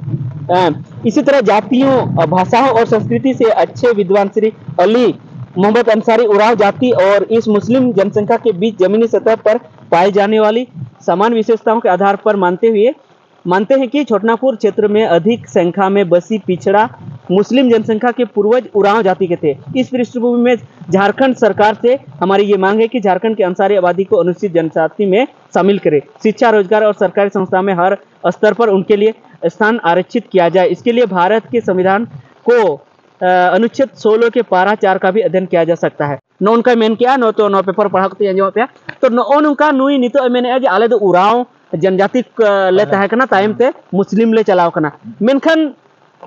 अ, इसी तरह जातियों, अ, भाषाओं और संस्कृति से अच्छे विद्वान श्री अली मोहम्मद अंसारी उरांव जाति और इस मुस्लिम जनसंख्या के बीच जमीनी सतह पर पाए जाने वाली समान विशेषताओं के आधार पर मानते हुए मानते हैं कि छोटनागपुर क्षेत्र में अधिक संख्या में बसी पिछड़ा मुस्लिम जनसंख्या के पूर्वज उरांव जाति के थे। इस पृष्ठभूमि में झारखंड सरकार से हमारी ये मांग है कि झारखंड की अंसारी आबादी को अनुसूचित जनजाति में शामिल करें, शिक्षा, रोजगार और सरकारी संस्था में हर स्तर पर उनके लिए स्थान आरक्षित किया जाए। इसके लिए भारत के संविधान को अ, अनुच्छेद सोलह के पारा चार का भी अध्ययन किया जा सकता है। ᱱᱚᱜᱼᱚ ᱱᱚᱝᱠᱟᱭ ᱢᱮᱱ ᱠᱮᱜᱼᱟ, ᱱᱚᱜᱼᱚᱭ ᱛᱚ ᱱᱚᱣᱟ ᱯᱮᱯᱟᱨ ᱯᱟᱲᱦᱟᱣ ᱠᱟᱛᱮ ᱟᱸᱡᱚᱢᱟᱫ ᱯᱮᱭᱟ᱾ ᱛᱚ ᱱᱚᱜᱼᱚ ᱱᱚᱝᱠᱟ ᱱᱩᱭ ᱱᱤᱛᱚᱜ ᱮ ᱢᱮᱱᱮᱫᱼᱟ ᱡᱮ ᱟᱞᱮ ᱫᱚ ᱩᱨᱟᱣ ᱡᱚᱱᱡᱟᱛᱤ ᱠᱚ, ᱞᱮ ᱛᱟᱦᱮᱸ ᱠᱟᱱᱟ, ᱛᱟᱭᱚᱢ ᱛᱮ ᱢᱩᱥᱞᱤᱢ ᱞᱮ ᱪᱟᱞᱟᱣ ᱠᱟᱱᱟ᱾ ᱢᱮᱱᱠᱷᱟᱱ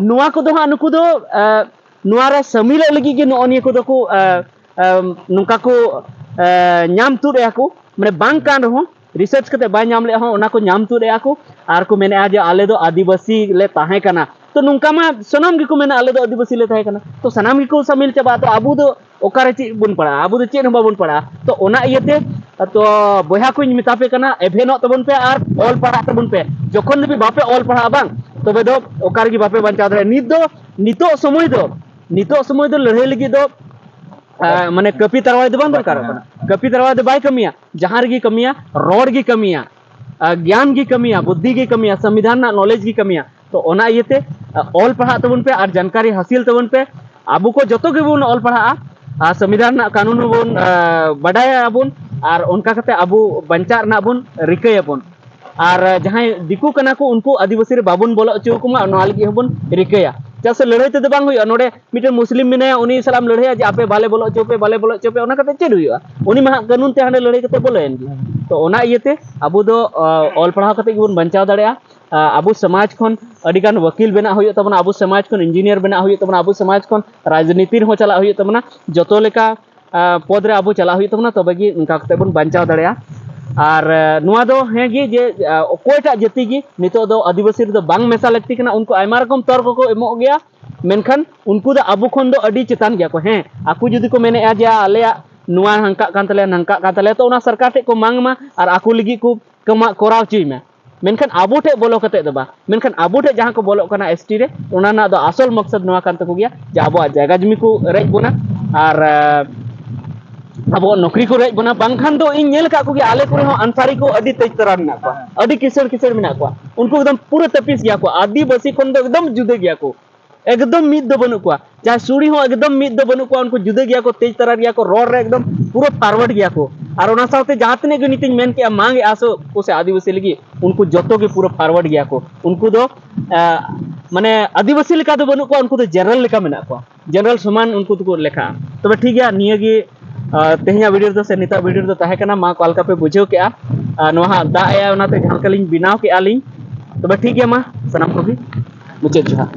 ᱱᱚᱣᱟ ᱠᱚᱫᱚ ᱦᱟᱸᱜ ᱱᱩᱠᱩ ᱫᱚ ᱟᱸ, ᱱᱚᱣᱟ ᱨᱮ ᱥᱟᱹᱢᱤᱞᱚᱜ ᱞᱟᱹᱜᱤᱫ ᱜᱮ ᱱᱚᱜᱼᱚ ᱱᱤᱭᱟᱹ ᱠᱚᱫᱚ ᱠᱚ ᱟᱸ, ᱟᱸ, ᱱᱚᱝᱠᱟ ᱠᱚ ᱟᱸ, ᱧᱟᱢ ᱛᱩᱫ ᱮᱫᱼᱟ ᱠᱚ, ᱢᱟᱱᱮ ᱵᱟᱝ ᱠᱟᱱ ᱨᱮᱦᱚᱸ, ᱨᱤᱥᱟᱨᱪ ᱠᱟᱛᱮ ᱵᱟᱭ ᱧᱟᱢ ᱞᱮᱫ ᱦᱚᱸ ᱚᱱᱟ ᱠᱚ ᱧᱟᱢ ᱛᱩᱫ ᱮᱫᱼᱟ ᱠᱚ᱾ ᱟᱨ ᱠᱚ ᱢᱮᱱᱮᱫᱼᱟ ᱡᱮ ᱟᱞᱮ ᱫᱚ ᱟᱹᱫᱤᱵᱟᱹᱥᱤ ᱞᱮ ᱛᱟᱦᱮᱸ ᱠᱟᱱᱟ᱾ ᱛᱚ ᱱᱚᱝᱠᱟ ᱢᱟ ᱥᱟᱱᱟᱢ ᱜᱮᱠᱚ ᱢᱮᱱᱟ ᱟᱞᱮ ᱫᱚ ᱟᱹᱫᱤᱵᱟᱹᱥᱤ ᱞᱮ ᱛᱟᱦᱮᱸ ᱠᱟᱱᱟ, ᱛᱚ ᱥᱟᱱᱟᱢ ᱜᱮᱠᱚ ᱥᱟᱹᱢᱤᱞ ᱪᱟᱵᱟᱜᱼᱟ᱾ ᱛᱚ ᱟᱵᱚ ᱫᱚ ᱚᱠᱟᱨᱮ ᱪᱮᱫ ᱵᱚᱱ ᱯᱟᱲᱦᱟᱜᱼᱟ? ᱟᱵᱚ ᱫᱚ ᱪᱮᱫ ᱦᱚᱸ ᱵᱟᱵᱚᱱ ᱯᱟᱲᱦᱟᱜᱼᱟ᱾ ᱛᱚ ᱚᱱᱟ ᱤᱭᱟᱹᱛᱮ, ᱛᱚ ᱵᱚᱭᱦᱟ ᱠᱚᱧ ᱢᱮᱛᱟ ᱯᱮ ᱠᱟᱱᱟ, ᱮᱵᱷᱮᱱᱚᱜ ᱛᱟᱵᱚᱱ ᱯᱮ ᱟᱨ ᱚᱞ ᱯᱟᱲᱦᱟᱜ ᱛᱟᱵᱚᱱ ᱯᱮ᱾ ᱡᱚᱠᱷᱚᱱ ᱫᱷᱟᱹᱵᱤᱡ ᱵᱟᱯᱮ ᱚᱞ ᱯᱟᱲᱦᱟᱜᱼᱟ ᱵᱟᱝ, ᱛᱚᱵᱮ ᱫᱚ ᱚᱠᱟ ᱨᱮᱜᱮ ᱵᱟᱯᱮ ᱵᱟᱧᱪᱟᱣ ᱫᱟᱲᱮᱭᱟᱜᱼᱟ᱾ ᱱᱤᱛ ᱫᱚ, ᱱᱤᱛᱚᱜ ᱥᱚᱢᱚᱭ ᱫᱚ, ᱱᱤᱛᱚᱜ ᱥᱚᱢᱚᱭ ᱫᱚ ᱞᱟᱹᱲᱦᱟᱹᱭ ᱞᱟᱹᱜᱤᱫ ᱫᱚ, ᱟ, ᱢᱟᱱᱮ ᱠᱟᱹᱯᱤ ᱛᱟᱨᱣᱟᱭ ᱫᱚ ᱵᱟᱝ ᱫᱚᱨᱠᱟᱨᱚᱜ ᱠᱟᱱᱟ᱾ ᱠᱟᱹᱯᱤ ᱛᱟᱨᱣᱟᱭ ᱫᱚ ᱵᱟᱭ ᱠᱟᱹᱢᱤᱭᱟ, ᱡᱟᱦᱟᱸ ᱨᱮᱜᱮ ᱠᱟᱹᱢᱤᱭᱟ, ᱨᱚᱲ ᱜᱮ ᱠᱟᱹᱢᱤᱭᱟ, ᱟ, ᱜᱮᱭᱟᱱ ᱜᱮ ᱠᱟᱹᱢᱤᱭᱟ, ᱵᱩᱫᱽᱫᱷᱤ ᱜᱮ ᱠᱟᱹᱢᱤᱭᱟ, ᱥᱚᱝᱵᱤᱫᱷᱟᱱ ᱨᱮᱱᱟᱜ ᱱᱚᱞᱮᱡᱽ ᱜᱮ ᱠᱟᱹᱢᱤᱭᱟ᱾ ᱛᱚ ᱚᱱᱟ ᱤᱭᱟᱹᱛᱮ, ᱟ, ᱚᱞ ᱯᱟᱲᱦᱟᱜ ᱛᱟᱵᱚᱱ ᱯᱮ ᱟᱨ ᱡᱟᱱᱠᱟᱨᱤ ᱦᱟᱹᱥᱤᱞ ᱛᱟᱵᱚᱱ ᱯᱮ᱾ ᱟᱵᱚ ᱠᱚ ᱡᱚᱛᱚ ᱜᱮᱵᱚᱱ ᱚᱞ ᱯᱟᱲᱦᱟᱜᱼᱟ, ᱟᱨ ᱥᱚᱝᱵᱤᱫᱷᱟᱱ ᱨᱮᱱᱟᱜ ᱠᱟᱹᱱᱩᱱ ᱦᱚᱸᱵᱚᱱ, ᱟ, ᱵᱟᱰᱟᱭᱟ ᱟᱵᱚᱱ, ᱟᱨ ᱚᱱᱠᱟ ᱠᱟᱛᱮ ᱟᱵᱚ ᱵᱟᱧᱪᱟᱜ ᱨᱮᱱᱟᱜ ᱵᱚᱱ ᱨᱤᱠᱟᱹᱭᱟᱵᱚᱱ᱾ ᱟᱨ ᱡᱟᱦᱟᱸᱭ ᱫᱤᱠᱩ ᱠᱟᱱᱟ ᱠᱚ, ᱩᱱᱠᱩ ᱟᱹᱫᱤᱵᱟᱹᱥᱤ ᱨᱮ ᱵᱟᱵᱚᱱ ᱵᱚᱞᱚ ᱦᱚᱪᱚ ᱟᱠᱚ ᱢᱟ, ᱱᱚᱣᱟ ᱞᱟᱹᱜᱤᱫ ᱦᱚᱸᱵᱚᱱ ᱨᱤᱠᱟᱹᱭᱟ᱾ ᱪᱮᱫᱟᱜ ᱥᱮ ᱞᱟᱹᱲᱦᱟᱹᱭ ᱛᱮᱫᱚ ᱵᱟᱝ ᱦᱩᱭᱩᱜᱼᱟ᱾ ᱱᱚᱰᱮ ᱢᱤᱫᱴᱮᱱ ᱢᱩᱥᱞᱤᱢ ᱢᱮᱱᱟᱭᱟ, ᱩᱱᱤ ᱥᱟᱞᱟᱜ ᱮᱢ ᱞᱟᱹᱲᱦᱟᱹᱭᱟ ᱡᱮ ᱟᱯᱮ ᱵᱟᱞᱮ ᱵᱚᱞᱚ ᱦᱚᱪᱚ ᱯᱮ, ᱵᱟᱞᱮ ᱵᱚᱞᱚ ᱦᱚᱪᱚ ᱯᱮ, ᱚᱱᱟ ᱠᱟᱛᱮ ᱪᱮᱫ ᱦᱩᱭᱩᱜᱼᱟ? ᱩᱱᱤ ᱢᱟ ᱦᱟᱸᱜ ᱠᱟᱹᱱᱩᱱ ᱛᱮ ᱦᱟᱸᱰᱮ ᱞᱟᱹᱲᱦᱟᱹᱭ ᱠᱟᱛᱮ ᱵᱚᱞᱚᱭᱮᱱ ᱜᱮ᱾ ᱛᱚ ᱚᱱᱟ ᱤᱭᱟᱹᱛᱮ ᱟᱵᱚ ᱫᱚ, ᱟ, ᱚᱞ ᱯᱟᱲᱦᱟᱣ ᱠᱟᱛᱮ ᱜᱮᱵᱚᱱ ᱵᱟᱧᱪᱟᱣ ᱫᱟᱲᱮᱭᱟᱜᱼᱟ᱾ ᱟ, ᱟᱵᱚ ᱥᱚᱢᱟᱡᱽ ᱠᱷᱚᱱ ᱟᱹᱰᱤᱜᱟᱱ ᱣᱟᱹᱠᱤᱞ ᱵᱮᱱᱟᱜ ᱦᱩᱭᱩᱜ ᱛᱟᱵᱚᱱᱟ, ᱟᱵᱚ ᱥᱚᱢᱟᱡᱽ ᱠᱷᱚᱱ ᱤᱧᱡᱤᱱᱤᱭᱟᱨ ᱵᱮᱱᱟᱜ ᱦᱩᱭᱩᱜ ᱛᱟᱵᱚᱱᱟ, ᱟᱵᱚ ᱥᱚᱢᱟᱡᱽ ᱠᱷᱚᱱ ᱨᱟᱡᱽᱱᱤᱛᱤ ᱨᱮᱦᱚᱸ ᱪᱟᱞᱟᱜ ᱦᱩᱭᱩᱜ ᱛᱟᱵᱚᱱᱟ᱾ ᱡᱚᱛᱚ ᱞᱮᱠᱟ, ᱟ, ᱯᱚᱫᱽ ᱨᱮ ᱟᱵᱚ ᱪᱟᱞᱟᱜ ᱦᱩᱭᱩᱜ ᱛᱟᱵᱚᱱᱟ, ᱛᱚᱵᱮ ᱜᱮ ᱚᱱᱠᱟ ᱠᱟᱛᱮ ᱵᱚᱱ ᱵᱟᱧᱪᱟᱣ ᱫᱟᱲᱮᱭᱟᱜᱼᱟ᱾ ᱟᱨ, ᱟ, ᱱᱚᱣᱟ ᱫᱚ ᱦᱮᱸ ᱜᱮ ᱡᱮ, ᱟ, ᱚᱠᱚᱭᱴᱟᱜ ᱡᱟᱹᱛᱤ ᱜᱮ ᱱᱤᱛᱚᱜ ᱫᱚ ᱟᱹᱫᱤᱵᱟᱹᱥᱤ ᱨᱮᱫᱚ ᱵᱟᱝ ᱢᱮᱥᱟ ᱞᱟᱹᱠᱛᱤ ᱠᱟᱱᱟ᱾ ᱩᱱᱠᱩ ᱟᱭᱢᱟ ᱨᱚᱠᱚᱢ ᱛᱚᱨᱠᱚ ᱠᱚ ᱮᱢᱚᱜ ᱜᱮᱭᱟ, ᱢᱮᱱᱠᱷᱟᱱ ᱩᱱᱠᱩ ᱫᱚ ᱟᱵᱚ ᱠᱷᱚᱱ ᱫᱚ ᱟᱹᱰᱤ ᱪᱮᱛᱟᱱ ᱜᱮᱭᱟ ᱠᱚ᱾ ᱦᱮᱸ, ᱟᱠᱚ ᱡᱩᱫᱤ ᱠᱚ ᱢᱮᱱᱮᱫᱼᱟ ᱡᱮ ᱟᱞᱮᱭᱟᱜ ᱱᱚᱣᱟ ᱦᱟᱱᱠᱟᱜ ᱠᱟᱱ ᱛᱟᱞᱮᱭᱟ, ᱱᱟᱝᱠᱟᱜ ᱠᱟᱱ ᱛᱟᱞᱮᱭᱟ, ᱛᱚ ᱚᱱᱟ ᱥᱚᱨᱠᱟᱨ ᱴᱷᱮᱱ ᱠᱚ ᱢᱟᱝ ᱢᱟ ᱟᱨ ᱟᱠᱚ ᱞᱟᱹᱜᱤᱫ ᱠᱚ ᱠᱟᱢᱟᱜ ᱠᱚᱨᱟᱣ ᱦᱚᱪᱚᱭ ᱢᱟ᱾ ᱢᱮᱱᱠᱷᱟᱱ ᱟᱵᱚ ᱴᱷᱮᱱ ᱵᱚᱞᱚ ᱠᱟᱛᱮ ᱫᱚ ᱵᱟᱝ, ᱢᱮᱱᱠᱷᱟᱱ ᱟᱵᱚ ᱴᱷᱮᱱ ᱡᱟᱦᱟᱸ ᱠᱚ ᱵᱚᱞᱚᱜ ᱠᱟᱱᱟ ᱮᱥ ᱴᱤ ᱨᱮ, ᱚᱱᱟ ᱨᱮᱱᱟᱜ ᱫᱚ ᱟᱥᱚᱞ ᱢᱚᱠᱥᱚᱫ ᱱᱚᱣᱟ ᱠᱟᱱ ᱛᱟᱠᱚ ᱜᱮᱭᱟ ᱡᱮ ᱟᱵᱚᱣᱟᱜ ᱡᱟᱭᱜᱟ ᱡᱩᱢᱤ ᱠᱚ ᱨᱮᱡ ᱵᱚᱱᱟ ᱟᱨ, ᱟᱵᱚᱣᱟᱜ ᱱᱚᱠᱨᱤ ᱠᱚ ᱨᱮᱡ ᱵᱚᱱᱟ᱾ ᱵᱟᱝᱠᱷᱟᱱ ᱫᱚ ᱤᱧ ᱧᱮᱞ ᱟᱠᱟᱫ ᱠᱚᱜᱮᱭᱟ, ᱟᱞᱮ ᱠᱚᱨᱮ ᱦᱚᱸ ᱟᱱᱥᱟᱨᱤ ᱠᱚ ᱟᱹᱰᱤ ᱛᱮᱡ ᱛᱟᱨᱟ ᱢᱮᱱᱟᱜ ᱠᱚᱣᱟ, ᱟᱹᱰᱤ ᱠᱤᱥᱟᱹᱬ ᱠᱤᱥᱟᱹᱬ ᱢᱮᱱᱟᱜ ᱠᱚᱣᱟ᱾ ᱩᱱᱠᱩ ᱮᱠᱫᱚᱢ ᱯᱩᱨᱟᱹ ᱛᱟᱹᱯᱤᱥ ᱜᱮᱭᱟ ᱠᱚ, ᱟᱹᱫᱤᱵᱟᱹᱥᱤ ᱠᱷᱚᱱ ᱫᱚ ᱮᱠᱫᱚᱢ ᱡᱩᱫᱟᱹ ᱜᱮᱭᱟ ᱠᱚ, ᱮᱠᱫᱚᱢ ᱢᱤᱫ ᱫᱚ ᱵᱟᱹᱱᱩᱜ ᱠᱚᱣᱟ᱾ ᱡᱟᱦᱟᱸᱭ ᱥᱩᱲᱤ ᱦᱚᱸ ᱮᱠᱫᱚᱢ ᱢᱤᱫ ᱫᱚ ᱵᱟᱹᱱᱩᱜ ᱠᱚᱣᱟ, ᱩᱱᱠᱩ ᱡᱩᱫᱟᱹ ᱜᱮᱭᱟ ᱠᱚ, ᱛᱮᱡ ᱛᱟᱨᱟ ᱜᱮᱭᱟ ᱠᱚ, ᱨᱚᱲ ᱨᱮ ᱮᱠᱫᱚᱢ ᱯᱩᱨᱟᱹ ᱯᱷᱟᱨᱣᱟᱨᱰ ᱜᱮᱭᱟ ᱠᱚ᱾ ᱟᱨ ᱚᱱᱟ ᱥᱟᱶᱛᱮ ᱡᱟᱦᱟᱸ ᱛᱤᱱᱟᱹᱜ ᱜᱮ ᱱᱤᱛᱤᱧ ᱢᱮᱱ ᱠᱮᱜᱼᱟ, ᱢᱟᱝ ᱮᱜᱼᱟ ᱥᱚ ᱠᱚ ᱥᱮ ᱟᱹᱫᱤᱵᱟᱹᱥᱤ ᱞᱟᱹᱜᱤᱫ, ᱩᱱᱠᱩ ᱡᱚᱛᱚ ᱜᱮ ᱯᱩᱨᱟᱹ ᱯᱷᱟᱨᱣᱟᱨᱰ ᱜᱮᱭᱟ ᱠᱚ᱾ ᱩᱱᱠᱩ ᱫᱚ, ᱟᱸ, ᱢᱟᱱᱮ ᱟᱹᱫᱤᱵᱟᱹᱥᱤ ᱞᱮᱠᱟ ᱫᱚ ᱵᱟᱹᱱᱩᱜ ᱠᱚᱣᱟ, ᱩᱱᱠᱩ ᱫᱚ ᱡᱮᱱᱟᱨᱮᱞ ᱞᱮᱠᱟ ᱢᱮᱱᱟᱜ ᱠᱚᱣᱟ, ᱡᱮᱱᱟᱨᱮᱞ ᱥᱚᱢᱟᱱ ᱩᱱᱠᱩ ᱫᱚᱠᱚ ᱞᱮᱠᱷᱟᱜᱼᱟ᱾ ᱛᱚᱵᱮ ᱴᱷᱤᱠ ᱜᱮᱭᱟ, ᱱᱤᱭᱟᱹ ᱜᱮ, ᱟᱸ, ᱛᱮᱦᱮᱧᱟᱜ ᱵᱷᱤᱰᱤᱭᱳ ᱫᱚ ᱥᱮ ᱱᱤᱛᱟᱜ ᱵᱷᱤᱰᱤᱭᱳ ᱫᱚ ᱛᱟᱦᱮᱸ ᱠᱟᱱᱟ᱾ ᱢᱟ ᱚᱠᱟ ᱞᱮᱠᱟ ᱯᱮ ᱵᱩᱡᱷᱟᱹᱣ ᱠᱮᱜᱼᱟ? ᱟᱨ ᱱᱚᱣᱟ ᱦᱟᱸᱜ ᱫᱟᱜ ᱮᱜᱼᱟᱭ, ᱚᱱᱟᱛᱮ ᱡᱟᱦᱟᱸ ᱞᱮᱠᱟ ᱞᱤᱧ ᱵᱮᱱᱟᱣ ᱠᱮᱜᱼᱟ ᱞᱤᱧ᱾ ᱛᱚᱵᱮ ᱴᱷᱤᱠ ᱜᱮᱭᱟ, ᱢᱟ ᱥᱟᱱᱟᱢ ᱠᱚᱜᱮ ᱢᱩᱪᱟᱹᱫ ᱡᱚᱦᱟᱨ᱾